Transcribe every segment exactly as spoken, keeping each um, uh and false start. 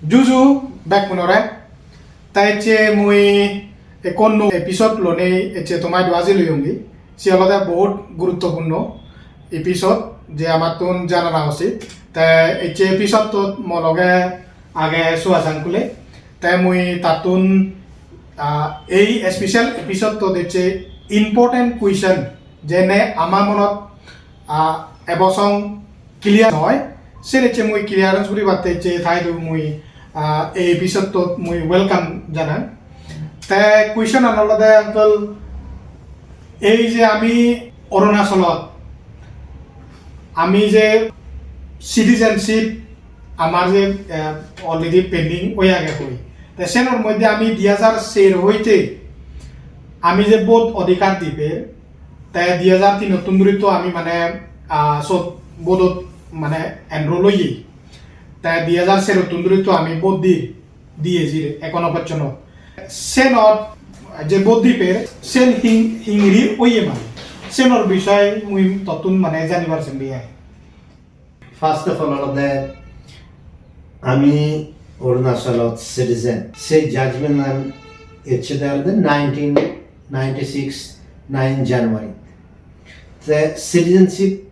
Juju bekkunore, te ecche mui ekko nuo episode lonei ecche toma idu ajil oyongi. Se olode bahut guruttopurno episode, je amattun janana usit. Te ecche episode-ot mo loge age Suhas uncle-e. Te mui tattun, ah, ei special episode-ot ecche important question, jene ama monot ah, ebo song clear noi, sen ecche mui clearance guribatte ecche taidu mui, ah, ei episode-ot mui welcome janang. Te question an olode, uncle, ei je ami Arunachalot, ami je citizenship amar je, eh, already pending oi age hoi. Te senor moddhe ami di hajar ser hoite ami je vote odhikar dibe, te di hajar tinottun duri to ami mane, ah, sot vote-ot mane enroll oye. Te di hajar serottun duri to ami vote di, diye jire, ekono pojjonto. Senot je vote dibe, sen hing-, hingiri oye mane. Senor bishoye mui tottun mane janibar sem biye. First of all, olode ami Arunachalot citizen. Se judgment an ecche de olode nineteen ninety-six, nine January. Te citizenship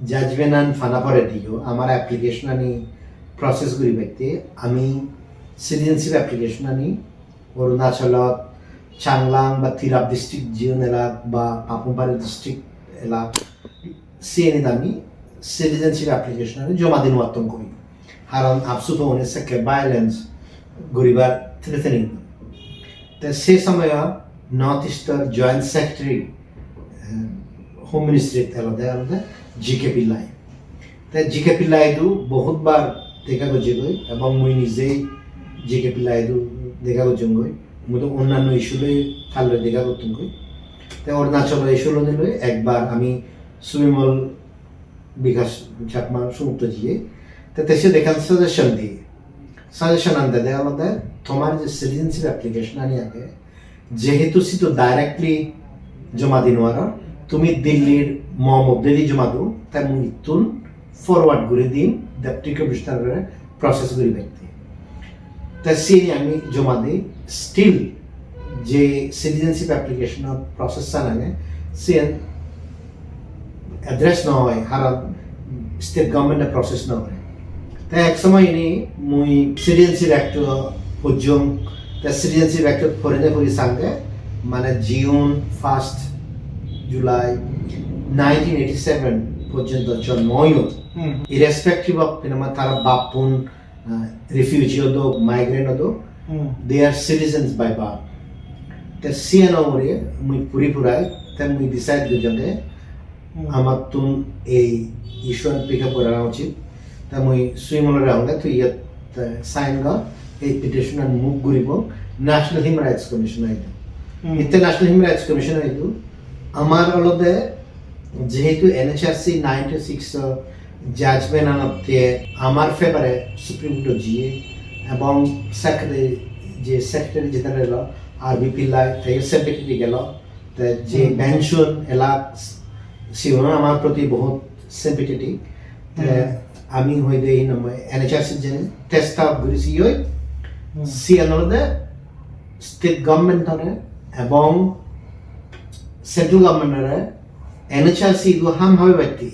judgment an pana porediyo amar application ani process guribatte ami citizenship application ani Arunachalot Changlang ba Tirap district jiun elak ba Papum Pare district elak, siyenit ami citizenship application ani joma di nw pattung goi. Haron AAPSU-tun sekke violence guribar threatening. Te se somoyot North East-or Joint Secretary, eh, Home Ministry-t elode, olode G K Pillai. Te G K Pillai idu bohut bar dega gojjegoi, ebong mui nijei G K Pillai idu dega gojjonggoi. Mui do onnanno issue loi tar loi dega gottunggoi. Te Arunachalo issue loi loi ekbar ami Subimal Bikash Chakma sumutto jiye. Te, te siyot ekkan suggestion diye. Suggestion an dede olode tomar je citizenship application ani age, jehetu sidu directly joma di nw paror, tumi Dillir mo moddedi joma do, te mui ittun forward guri dim Deputy Commissioner-ore process guribatte. Te siyeni ami joma di, still je citizenship application-or process-an age, siyen address nw oi, haron state government-e process nw gore. Te ek somoy ini mui Citizenship Act-o pojjong, te Citizenship Act-ot porine pori sange, mane June first, July nineteen eighty-seven porjonto jonmo oyon. Hmm. Irrespective of, hinamai, tara bappun, ah, refugee odok, migrant odok, Hmm. they are citizens by birth. Te siyan ugure mui puri purai, te mui decide gojjonge, Hmm. amattun ei issue an pick up gorana uchit. Te mui Subimalore honge, tui iyot, eh, sign gor, ei petition an move guribong National Human Rights Commission o idu. Hmm. Itte National Human Rights Commission o idu, amar olode jehetu N H R C ninety-six o judgment anotte amar favour e Supreme Court o jiye, ebong secretary, je Secretary General o R B Pillai, te sympathy gelo, te je Hmm. pension elak, sigun amar proti bohut sympathetic. Te Hmm. ami hoide hinamai N H R C je test out guri siyoi, Hmm. siyan olode state government ore ebong central government ore N H R C idu ham habe batti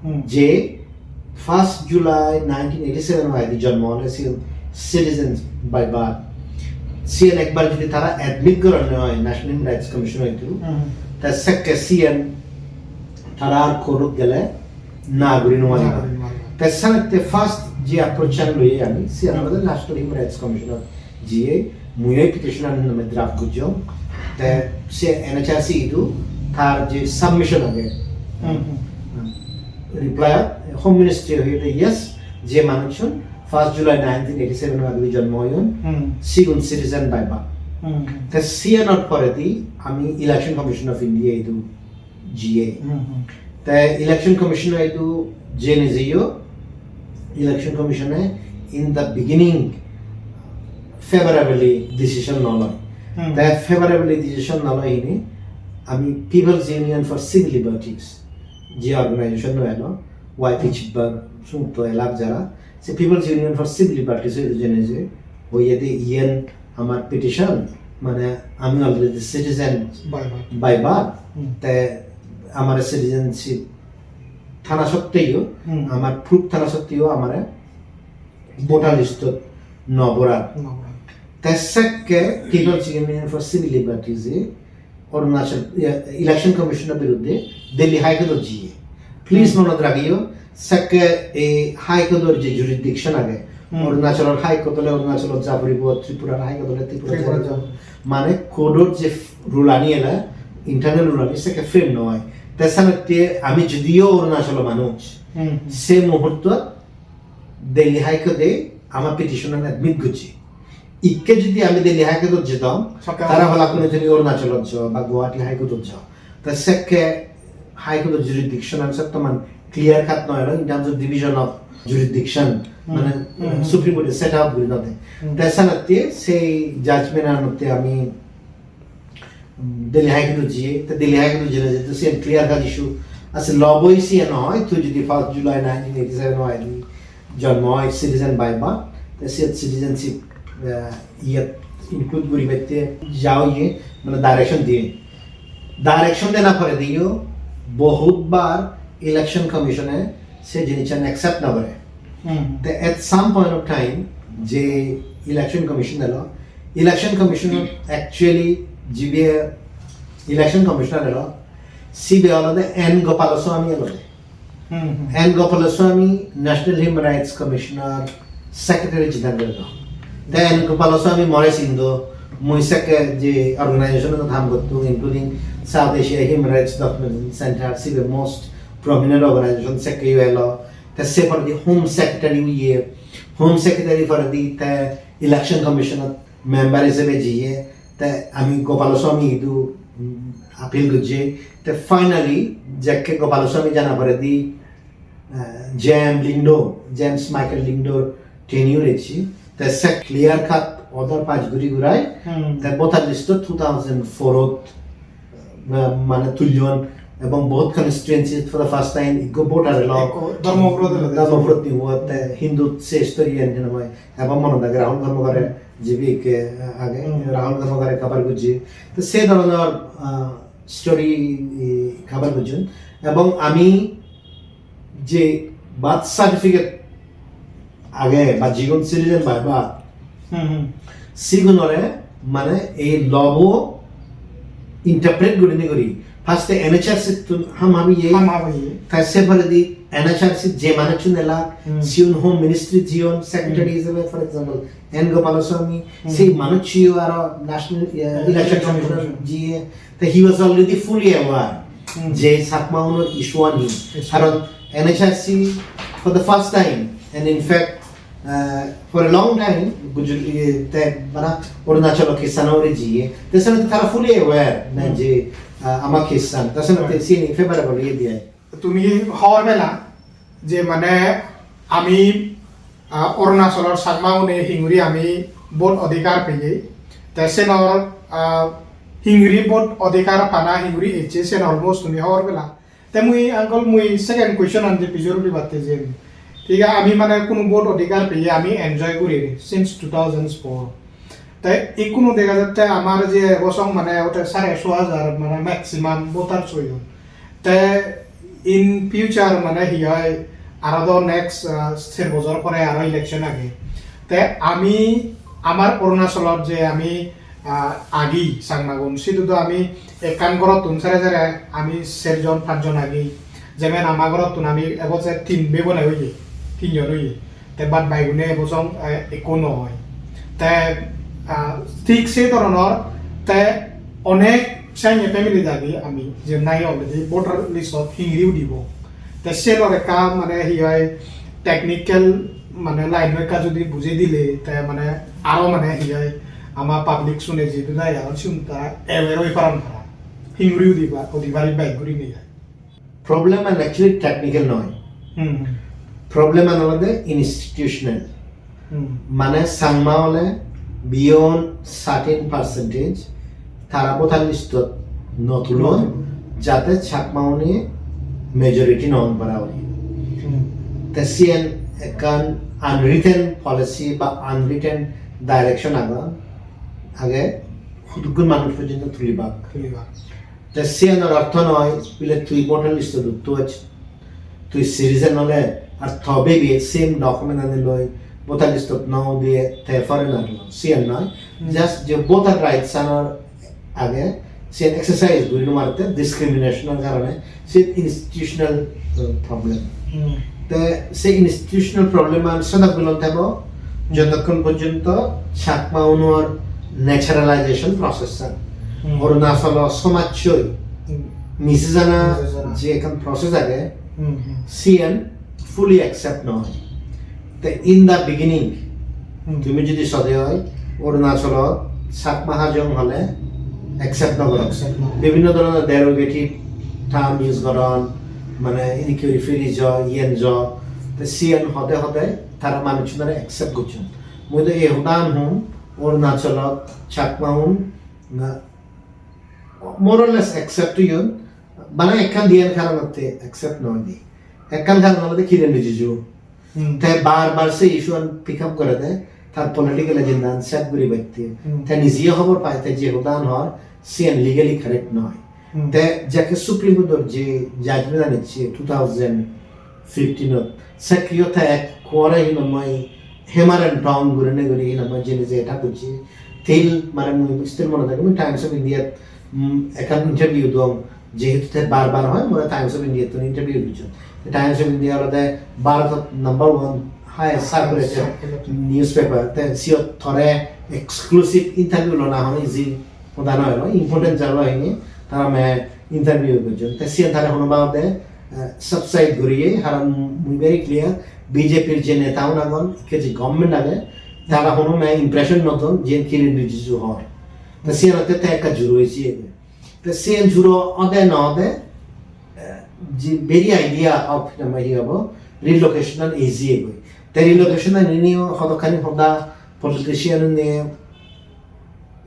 Hmm. je first July nineteen eighty-seven o idu jonmo ole siyan citizens by birth. Siyan ekbar jodi tara admit goronne oi National Human Rights Commission o idu, Hmm. te sekke siyan tara ar court ot gele na guri nw pariba. Na guri nw pariba. Te senotte first je approach an loye ami, siyan Hmm. olode National Human Rights Commission ot jiye, mui oi petition an name draft gojjong. Te se N H R C idu tar je submission age, Hmm, hmm. reply, Home Ministry hoyede yes, je manuchun first July nineteen eighty-seven o age jonmo oyon, Hmm. sigun citizen by birth. Hmm, hmm. Te siyanor poredi ami Election Commission of India idu jiye. Hmm, hmm. Te Election Commission o idu jene jeyo, Election Commission e in the beginning favorably decision no loy. Hmm. Te favorably decision no loy hini ami People's Union for Civil Liberties, je organization no elo, Y P Hmm. Chitbag, sumutto elak jara, Se People's Union for Civil Liberties hoyede jene je, hoyede iyen amar petition, mane ami already citizen By birth. By birth, Hmm. te amare citizenship thana sotteo, Hmm. amar proof thana sotteo amare voter list-ot no borar. No borar. Te sekke People's Union for Civil Liberties e Arunachal, iya, Election Commission-or biruddhe Delhi High Court-ot jiye. Please Hmm. monot ragiyo, sekke ei High Court-or je jurisdiction age, Hmm. Arunachalor High Court ole Arunachalot ja puribo, Tripurar High Court ole Tripurat ja Tripurat puribo. Ja. Mane court-or je rule ani ela, internal rule ani sekke frame noi. Te senotte ami judiyo Arunachalor manuj, Hmm. se muhurtot Delhi High Court-e ama petition-an admit gojje. Ikke jodi ami Delhi High Court-ot jedong, Sokke tara High hola Court. Kune tumi Arunachalot jo ba Guwahati High Court-ot jo. Ta sekke High Court-or jurisdiction-an settoman clear cut noi elo in terms of division of jurisdiction, Hmm. Mane, Hmm. Supreme Court-e set out guri no de. Hmm. Ta senotte sei judgment-anotte ami Delhi High Court-ot jiye, te Delhi High Court-ot jene jehetu siyen clear cut issue ase, law boi siyen noi, tui jodi first July nineteen eighty-seven oi, jonmo oi, citizen by birth, te siyot citizenship, eh, iyot include guribatte ja oye, mane direction diye. Direction dena pore diyo, bohut bar Election Commission-e se jinissan accept no gore. Hmm. Te at some point of time, je Election Commission elo, Election Commission actually jibe Election Commissioner elo, sibe olode N Gopalaswamy olode. Hmm, hmm. N Gopalaswamy National Human Rights Commission-or secretary jidan elo. Te N Gopalaswamy more sindo, mui sekke je organization-ot ham gottung, including South Asia Human Rights Documentation Center, sibe most prominent organization, sekke yo elo. Te se poredi Home Secretary oye, Home Secretary poredi te Election Commission-ot member hisebe jiye, te ami Gopalaswamy idu, mm, appeal gojje. Te finally, jekke Gopalaswamy jana poredi, eh, J M Lyngdoh, James Michael Lyngdoh tenure ecche. Te se clear cut order pass guri gurai, Hmm. Te voter list-ot two thousand four-ot, eh, mane tullon, ebong bohut constituency for the first time ikko voter elo. Ikko Dharmapurot elo. Dharmapurot ni huwa, te Hindu se story-an heno hoi. Ebong monot age Rahul Karmakar-e, jibe ikke age, Hmm. Rahul Karmakar-e cover gojje. Te se dhoronor, ah, story, eh, cover gojjon. Ebong ami je birth certificate age ba jigun citizen by birth, Hmm, hmm. Sigunore mane ei law-bo interpret gurinei guri. First-e N H R C-ttun ham habiye. Ham habiye. Te se poredi N H R C je manuchun elak, Hmm. siun Home Ministry jiyon, secretary Hmm. Hisebe, for example, N Gopalaswamy, Hmm. sei manuchchiyo aro National, eh, Hmm. Election Commission jiye. Te he was already fully aware Hmm. je Chakma-unor issue-an hi. Issue. Karon N H R C for the first time, and in fact, eh, for a long time, Gujur-, iye, te bana Arunachal case-ano uri jiye. Te senotte tara fully aware na Hmm. je, ah, ama case-an. Te senotte Right. sini favorable iye diye. Tumi hobor pela je mane ami, ah, Arunachalor Chakma-une hinguri ami vote odhikar peye. Te senor, ah, hinguri vote odhikar pana hinguri ecche sen almost tumi hobor pela. Te mui, uncle, mui second question an je pijor uribatte jem. Thik age, ami mane kuno vote odhikar peye ami enjoy guri since two thousand four. Te ikkunu dega jatte amar je ebo song mane ote sare so hajar mane maximum voters oyon. Te in future mane hi oi, aro do next, ah, ser bojor pore aro election age. Te ami amar Arunachalot je ami ah, agi Changmagun, sidu do ami ekkan gorottun sere sere ami serjon pachjon agi. Jemon ama gorottun ami ebo je tin bhei bon oye, tinjon oye. Te bad baigune ebo song, eh, ekko no oi. Te, ah, thik se dhoronor te onek sanye family agi ami, je nahi already voter list-ot hingiri udibo. Te senor ekka mane hi oi, technical mane line-o ekka jodi bujei dile, te mane aro mane hi oi, ama public sune jidu nahi agon, sigun tara aware oi paron para. Hinguri udi pa-, udi pari bek gurinei ai. Problem an actually technical noi. Hmm. Problem an olode institutional. Hmm. Mane Changma ole beyond certain percentage tara voter list-ot no tulon, no tulon. Jate Chakma-une majority no on para oi. Hmm. Te siyen ekkan unwritten policy ba unwritten direction agon, age hudukkun manuj porjonto tulibak. Tulibak. Te siyanor ortho noi bile tui voter list-ot uttoch, tui citizen ole ar tobe bi same document ani loi voter list-ot no udiye te foreigner loi. Siyan noi. Hmm. Just je voter rights anor age, siyan exercise guri no pare te discrimination-or karone, siyan institutional, uh, problem. Hmm. Te se institutional problem an sodak bilon thebo, Hmm. jotokkon porjonto Chakma unor naturalization process an. Hmm. Arunachalo somajjoi Hmm. misi jana Misi jana. je ekkan process age, Hmm, hmm. siyan fully accept no oi. Te in the beginning, Hmm. tumi jodi sode oi, Arunachalot Chakma Hajong hole accept no goron. Accept no goron. Bibhinno dhoronor derogative term use goron, mane ini ki hoi firi jo, iyen jo. Te siyen hode hode tara manuchunore accept gocchon. Mui do ei hodan hum, Arunachalot Chakma un, na, more or less accept oyon. Bana ekkan diyan karonotte accept no oide. Ekkan karon olode Kiren Rijiju. Hmm. Te bar bar se issue an pick up gorede, tar political agenda an set guribatte. Hmm. Te nije hobor pai, te je hodan hor, siyan legally correct noi. Hmm. Te jekke Supreme Court or je judgment an icche two thousand fifteen ot, sekkeyo te ekkore hinamai hammer and tong gurinei guri hinamai jeinei je attack gocche. Til mane mui still mone thage, mui Times of India, mm, ekkan interview dong, jehetu te bar bar hoi, more Times of India tun interview gocchon. Te Times of India olode Bharotot number one highest circulated Circulated. newspaper. Te siyot tore exclusive interview lona hono easy hoda noi, no? Important jalo hini, tara me interview gojjon. Te siyan tara hono babode, eh, subside guriye, haron mui very clear, B J P-r je neta un agon, ikke je government age, tara hono me impression no don, je Kiren Rijiju hor. Te siyan te, te ekka juro oye. Te siyan juro ode no ode, eh, je very idea of, hi hobo, relocation an easy oi. Te relocation an ini hodokkani hoda politician une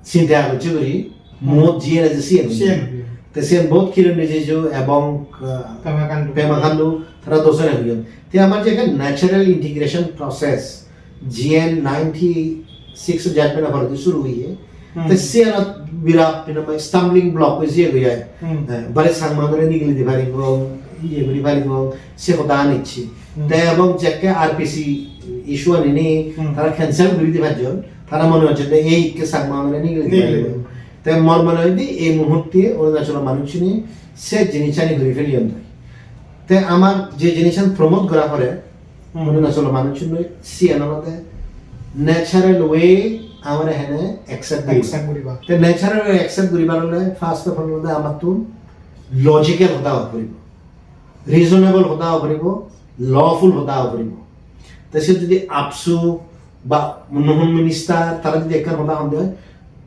sinte agocche guri, Hmm. mot jiyen age siyen. Siyen. Te siyen both Kiren Rijiju ebong, ah, Pema Khandu. Pema Khandu, tara dojone hoyon. Te amar je ekkan natural integration process, jiyen ninety-six judgment of authority suru oye. Hmm. Te siyenot birat, you know, stumbling block oi jiye goi ai. Hmm. Eh, bare Changma unore nigili di paribo, iye guri paribo, se hoda anichi. Hmm. Te ebong jekke R P C issue ani ni, Hmm. tara cancel guri di paribo. Tara mone hocche je ei ikke Changma amare nigili nigili dibo. Te mor mone hoide ei muhurte Arunachalo manuchchune se jinisani guri feliyon doi. Te amar je jinisani promote gora pore, Hmm. Arunachalo manuchchune siyan olode natural way amare hene accept guribo. Accept guriba. Te natural way accept guribar ole first of all olode amattun logical hoda hoi poribo. Reasonable hoda hoi poribo, lawful hoda hoi poribo. Te se jodi AAPSU ba onno hon minister tara jodi ekkan hoda hon de,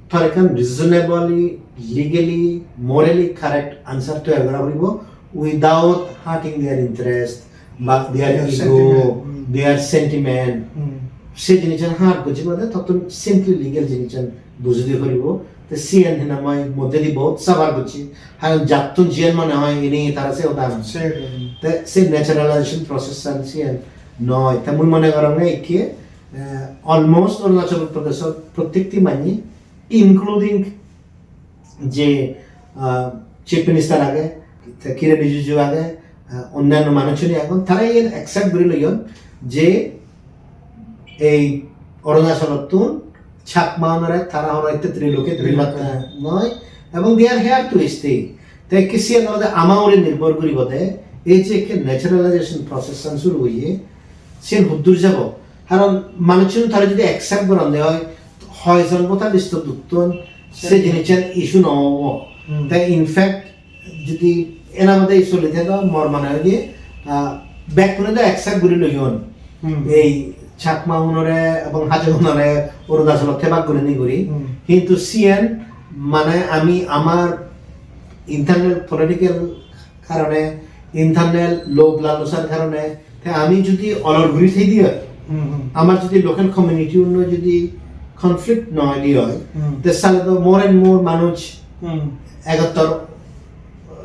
tar ekkan reasonably, legally, morally correct answer toyar gora poribo without hurting their interest ba their Their ego, sentiment. Hmm. Their sentiment. Hmm. Se jinissan hurt gocche mane tottun simply legal jinissan bujidi poribo. Te siyen hinamai moddedi bahut suffer gocche. Haron jattun jiyen mone hoi ini tara se hoda hon. Se hoda hon. Te se naturalization process an siyen noi. Te mui mone gorong ne ikke, eh, almost Arunachal Pradeshor prottekti manye, including je, ah, Chief Minister age, te Kiren Rijiju age, ah, onnanno manuchchune agon, tara iyen accept guri loyon je ei Arunachalottun Chakma unore tara hono itte relocate guribatte noi, ebong they are here to stay. Te ikke siyen olode ama ugure nirbhor guribo de, ei je ikke naturalization process an suru oye, siyen huddur jabo? Karon manuchchun tara jodi accept goronde oi, hoijon voter list-ot utton, se jinissan issue no obo. Hmm. Te in fact, jodi ena mode issue lite do mor mone hoide, ah, bekkune do accept guri loyon. Hmm. Ei Chakma unore ebong Hajong unore Arunachalot thebak gurinei guri. Hmm. Hintu siyen mane ami amar internal political karone, internal lobh lalosar karone, te ami jodi olor guri thei di oi, Hmm, hmm. amar jodi local community unno jodi conflict no oi di oi, Hmm. te sale to more and more manuj Hmm. egottor,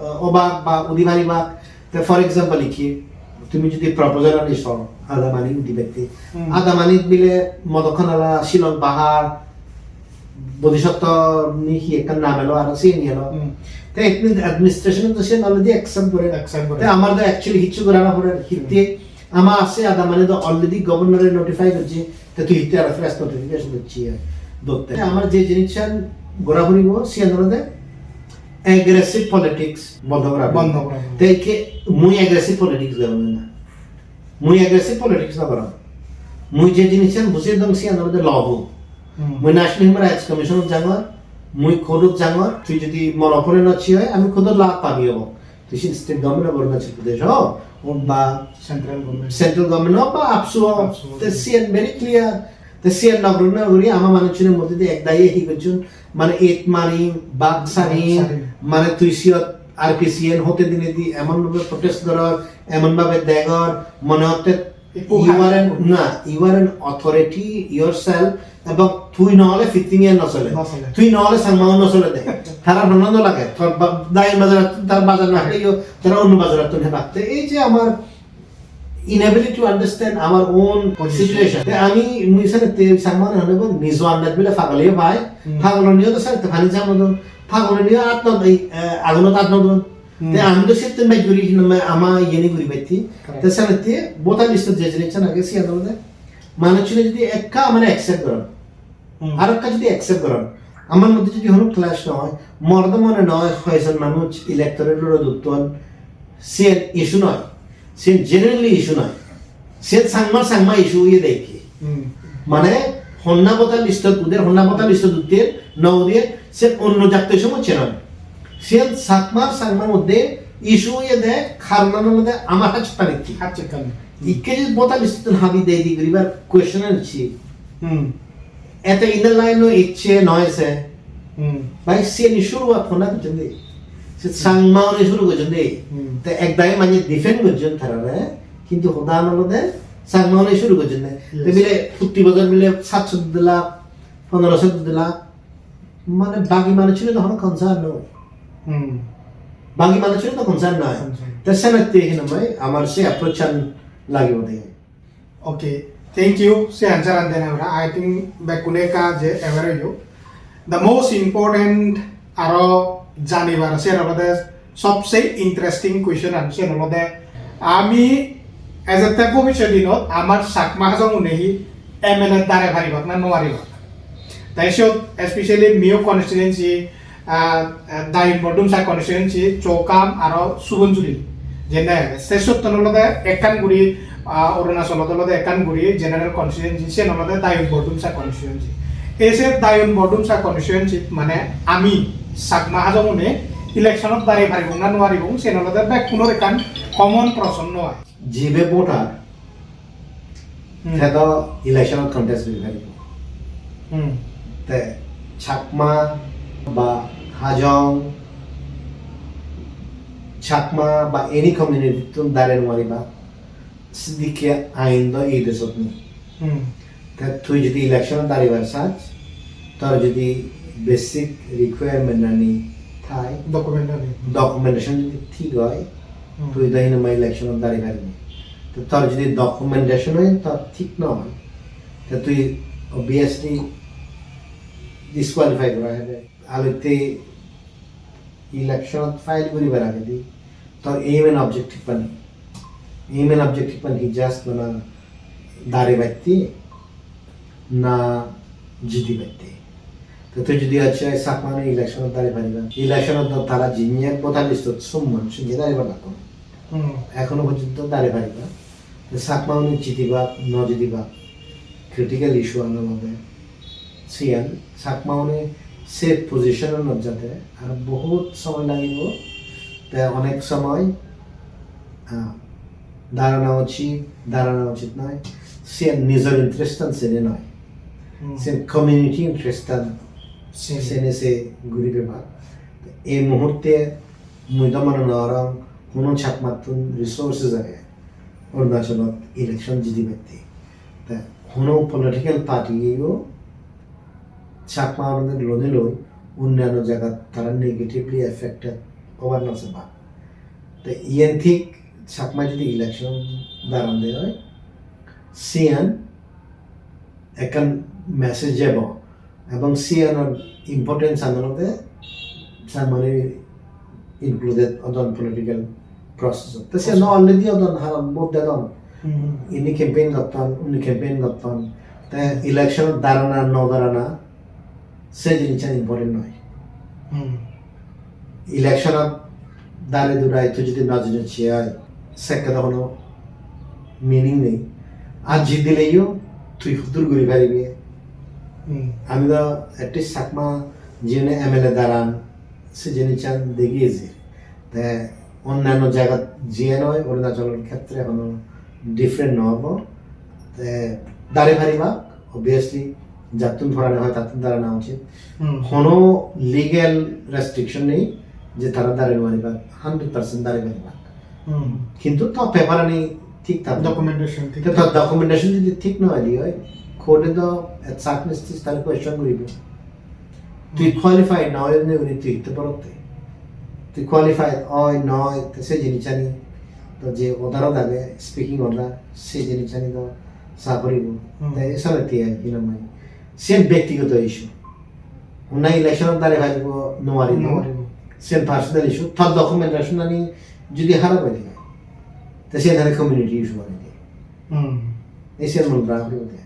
uh, obak ba udi paribak. Te for example, ikki Tumi jodi proposal ani so, Adamani udibatte. Hmm. Adamani bile Modokkanala, Shillong Pahar, Bodhisotto ni hi ekkan nam elo aro siyeni elo. Hmm. Te administration to siyen already accept gore. Accept gore. Te amar to actually hissu gora no pore. Hitte ama ase Adamani to already governor e notify gojje. Te tui hitte aro fresh notification docche, dotte. Te amar je jinissan gora poribo, siyen olode aggressive politics bondo gora poribo. Bondo gora poribo. Te ikke mui aggressive politics gorong na. Mui aggressive politics no gorong. Mui je jinissan buji dong siyan olode law book. Hmm. Mui National Human Rights Commission-ot jangor, mui court-ot jangor, tui jodi mor opponent-ot chi oi, ami court-ot law pabi obo. Tui siyen state government of Arunachal Pradesh ho, ba central government, central government ho, ba AAPSU ho. AAPSU ho. Te siyan very clear. Te siyan no guri no guri ama manuchune moddedi ek dagiye hi gojjon, mane et mari, bak sari, bak sari. Mane tui siyot R P C N hote dinedi emon bhabe protest goror, emon bhabe degor, mone hotte ekku you are an, na, you are an authority yourself, ebong tui no ole fitting e no sole. No sole. Tui no ole Changma no sole de. Tara hono no lage. Tor ba-, dai bazar, tar bazar na heleyo, tara onno bazar tun hebak. Te ei je amar inability to understand our own position. Situation. Te ami mui sale te Changma hone bo nijo andaj bile pagole bai. Hmm. Pagoloniyo to sale te pani jam no don. Pagoloniyo at no, eh, agunot at no don. Hmm. Te ami to settun bai guri hinamai ama iyeni guri baitti. Correct. Te sale te voter list je jinissan age siyan olode manuchune jodi ekka amare accept goron. Hmm. Aro ekka jodi accept goron, amar moddhe jodi hono clash no oi, mor do mone noi hoijon manuj electoral roll-ot utton, siyen issue noi, siyen genuinely issue noi, siyen Changma Changma issue oye de ikke. Hmm. Mane honna voter list-ot uder, honna voter list-ot uder, no uder, siyen onno jatto somosse noi. Siyen Chakma Changma moddhe issue oye de, karon olode amar hajjot pani. Hajjot pani. Hmm. Ikke je voter list-ot habi de di guribar question an issue. Hmm. Ete inner line-o icche noi se. Hmm. Bhai, siyeni shuruat honna gojjon de? Se Changma-une shuru gojjon de. Hmm. Te ek dagi manye defend gojjon tarare, kintu hodan olode Changma-une shuru gojjon de. Yes. Te bile protti bojor bile satso dui lakh, pondroso dui lakh, mane bagi manuchune to hono concern no. Hmm. Bagi manuchune to concern noi. Concern. Te senotte hinamai amar se approach-an lagibo de. Okay, thank you. Se answer an dena ora. I think bekkune ekka je aware oiyo. The most important aro janibar siyan olode sobse interesting question an siyan olode ami ejette bhobissot dinot amar Chakma Hajong une hi M L A dare paribak na no paribak. Tai siyot especially Miao constituency ah, ah, Diyun Bordumsa constituency, Chowkham aro Subansiri, jende age. Se sotton olode ekkan guri, ah, Arunachalot olode ekkan guri general constituency, siyen olode Diyun Bordumsa constituency. Ei se Diyun Bordumsa constituency mane ami Chakma Hajong une election-ot dari paribong na no paribong, siyen olode bekkunor ekkan common prosonno oi. Jibe voter, hmm, te do election-ot contest guri paribo. Hmm. Te Chakma ba Hajong, Chakma ba any community-tun dare no pariba, sidikke ain do ei dejot nei. Hmm. Te tui jodi election-ot daribar sach, tor jodi basic requirement ani thai, document ani, documentation jodi thik oi, hmm, tui do hinamai election-ot dari paribi. Te tor jodi documentation oi tor thik no oi, te tui obviously disqualify gora hebe. Alotte election-ot file guribar agedi tor aim and objective ani, aim and objective ani just bana daribatte na jidibatte. Te tui jodi acche Chakma-une election-ot dari pariba, election-ot do tara jinye voter list-ot summan sinye dari pariba. Hmm. Ekhono porjonto dari pariba. Te Chakma-une jidibak, no jidibak, critical issue an olode siyan Chakma-une se position-anot jate aro bohut somoy lagibo. Te onek somoy, ah, darana uchit, darana uchit noi, siyan nijor interest-an sene noi. Hmm. Siyan community interest-an sene, sene se guri bebak. Ei muhurte mui do mone no gorong hono Chakmattun resources age Arunachalot election jidibatte. Te hono political party-yo Chakma-unore lonei loi onnanno jagat tara negatively affected obar no sebak. Te iyen thik Chakma jodi election daran de oi, siyan ekkan message jebo, ebong siyanor importance an olode Chakmani included odon political process ot. Te siyan already odon, haron vote dedon. Hmm. Ini campaign gotton, uni campaign gotton. Te election darana no darana, se jinissan important noi. Hmm. Election-ot dare durai tui jodi no jinocche oi, sekke do hono meaning nei. Ar jidileyo tui huddur guri paribi? Hmm. Ami do at least Chakma jiyune M L A daran, se jinissan degi eje. Te onnanno jagat jiyen oi, Arunachalor khetre hono different no obo. Te dari paribak, obviously, jattun porani hoi tattun darana uchit. Hmm. Hono legal restriction nei je tara dari no paribak, hundred percent dari paribak. Hmm. Kintu to paper ani thik thakbo. Documentation thik. Te to documentation jodi thik no oile oi, court-e do at sharp justice tare question guribo. Tui qualified noi, uni, uni tui hitte porotte? Tui qualified oi, noi, te se jinissani, to je order-ot age, speaking order, se jinissani to sa poribo. Hmm. Te esale te ai, hinamai. Sen bektigoto issue. Honna election-ot dari paribo, no paribo. No paribo. Sen personal issue. Tor documentation-ani jodi harap oi de, te sen tare community issue banei de. Hmm. Ei sen mon raga poribo de.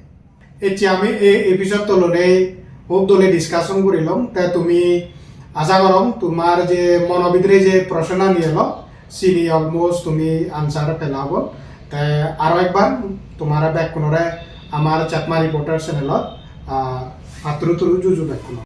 Ecche ami ei episode-to lonei hub dole discussion gurilong, te tumi aja gorong tomar je mono bidire je proshno ani elo, sini almost tumi answer pela obo. Te aro ekbar tomare bekkunore amar Chakma Reporter channel-ot, ah, patturu turu juju bekkuno.